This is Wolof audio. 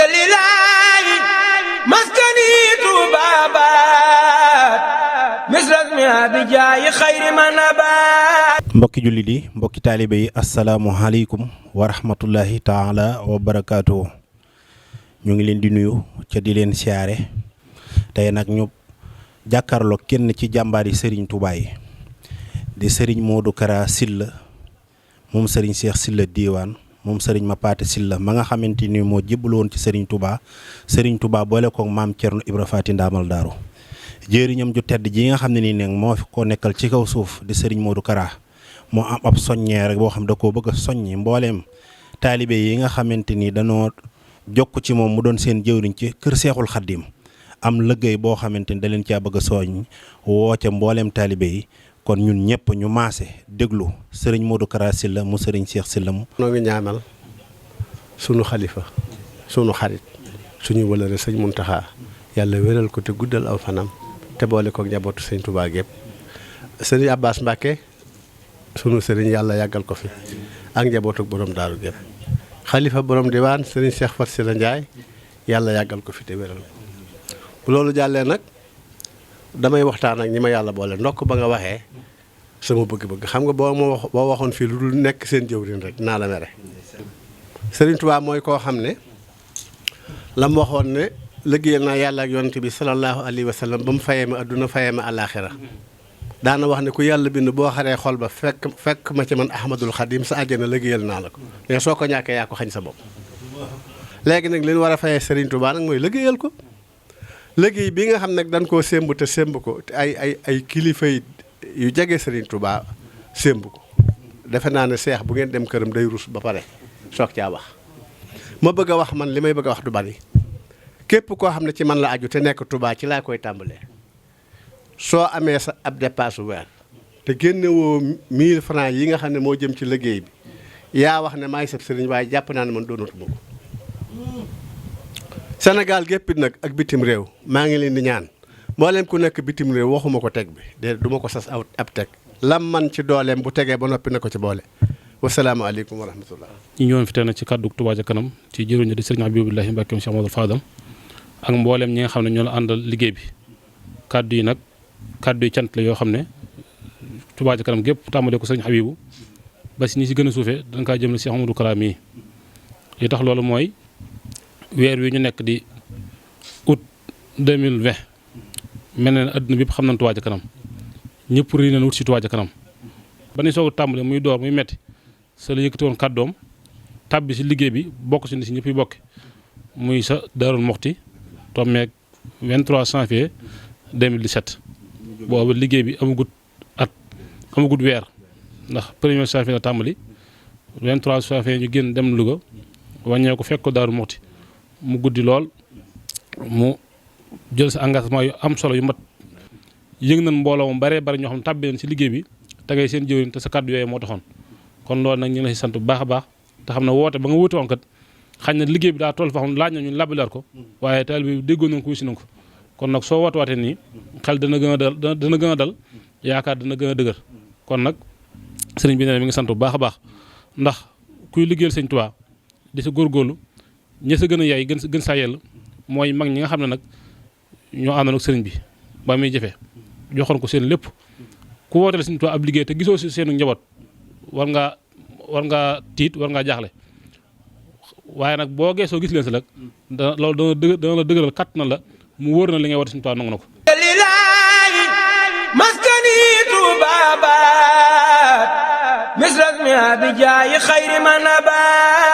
wajalilaayi maskani tuubaabaat misras mi abijaayi xayri manabaat. mbokki jullit yi mbokki taalibe yi asalaamualeykum wa rahmatullahi taala wa barakaatu. ñu ngi leen di nuyu ca di leen siyaare tey nag ñu jàkkaarloo kenn ci jàmbaari Serigne Touba yi di Serigne Modou Kara Sylla moom Serigne Cheikh Sylla Diwane moom Serigne Mapaté Sylla ma nga xamante ni moo jébbalu woon ci Serigne Touba boole koog maam Thierno Ibra Faty Ndamal Daaru jëriñam ju tedd ji nga xam ne nii nag moo ko nekkal ci kaw suuf di Serigne Modou Kara moo am ab soññee rek boo xam da koo bëgg a soññi mbooleem taalibe yi nga xamante ni danoo jokk ci moom mu doon seen jëwriñ ci kër Seexul Xaddim am liggéey boo xamante ni da leen caa bëgg a soññ woo ca mbooleem taalibe yi kon ñun ñëpp ñu maase déglu Serigne Modou Kara Sylla mu Serigne Cheikh Sylla mu. noo ngi ñaanal sunu xalifa sunu xarit suñu wëlëre sëñ Muntaxa yàlla wéral ko te guddal aw fanam te boole ko njabootu sëñ Touba gépp sëriñ Abbas Mbacke sunu sëriñ yàlla yàggal ko fi ak njabootu borom daaru gépp xalifa borom diwaan sëriñ Cheikh Faty Sylla Ndiaye yàlla yàggal ko fi te wéral ko bu loolu jàllee nag damay waxtaan ak ñi ma yàlla boole ndokk ba nga waxee sama bëgg-bëgg xam nga boo waxoon fii lu dul nekk seen jëwriñ rek naa la mere sëriñ Touba mooy koo xam ne la mu waxoon ne liggéeyal naa yàlla ak yonent bi sallallahu alayhi wa sallam ba mu fayee ma adduna fayee ma àllaaxira daana wax ne ku yàlla bind boo xaree xol ba fekk ma ci man Ahmadul Xadim sa àjjana liggéeyal naa la ko mais soo ko ñàkkee yaa ko xañ sa bopp léegi nag li ñu war a fayee Serigne Touba nag mooy liggéeyal ko liggéey bi nga xam nag dañ koo sémb te sémb ko te ay kilifa yu jege Serigne Touba sémb ko defe naa ne seex bu ngeen dem këram day rus ba pare soog caa wax ma bëgg a wax man li may bëgg a wax du bari képp koo xam ne ci man la aju te nekk Touba ci laa koy tàmbalee soo amee sa ab dépasse weer te génnewoo 1000 francs yi nga xam ne moo jëm ci liggéey bi yaa wax ne maay sab sëriñ waaye jàpp naa ne man doonatuma ko Sénégal gépp nag ak bitim réew maa ngi leen di ñaan mboolem ku nekk bitim réew waxuma ko teg bi de duma ko sas ab teg lam man ci dooleem bu tegee ba noppi na ko ci boole wasalaamaaleykum wa rahmatullah. ñu ñëwoon fi tey nag ci kàddu Touba ca kanam ci jëruñu di sëriñ Habibullahi Mbacke Cheikh Amadou Fadam ak mboolem ñi nga xam ne ñoo la àndal liggéey bi kàddu yi nag kàddu yi cant la yoo xam ne Touba ca kanam gépp tàmbalee ko sëriñ Habibu ba si ñi si gën a suufee dañ kaa jëm la Cheikh Amadou Kara mii li tax loolu mooy weer wi ñu nekk di août 2020 mel na ne adduna bi yëpp xam nañ Touba ca kanam ñëpp rii nañ wut si Touba ca kanam ba ni soog a tàmbalee muy door muy metti sa la yëkkati woon kàddoom tàbbi si liggéey bi bokk si ni si ñëpp yi bokk muy sa Daarul Moxti tombeeg 23 janvier 2017 boobu liggéey bi amagut weer ndax premier janvier la tàmbali 23 janvier ñu génn dem Louga wàññee ko fekk ko Daarul Moxti mu guddi lool mu jël sa engagement yu am solo yu mat yëg nañ mbooloo mu bare bari ñoo xam ne tàbbi nañ si liggéey bi te ngay seen jëwriñ te sa kàddu yooyu moo taxoon kon loolu nag ñu ngi la si sant bu baax a baax te xam ne woote ba nga woote woon kat xañ na liggéey bi daa toll fa xam laaj na ñu labalaat ko waaye taal bi déggoon nañ ko wisi nañ ko kon nag soo woote waatee nii xel dana gën a dal yaakaar dana gën a dëgër kon nag sëriñ bi ne mi ngi sant bu baax a baax ndax kuy liggéeyal sëñ Tuubaa di sa góorgóorlu ñi sa gën a yaay gën saa yell mooy mag ñi nga xam ne nag ñoo àndoon ak sëriñ bi ba muy jafe joxoon ko seen lépp ku wooteel sëñ Tuubaa ab liggéey te gisoo si seenu njaboot war ngaa tiit war ngaa jaaxle waaye nag boo geesoo gis leen si nag loolu dana la dëgëral kat na la mu wóor na li ngay woote sëñ Tuubaa nangu na ko. maskani tuubaabaat misras mi abijaayi xayri manabaat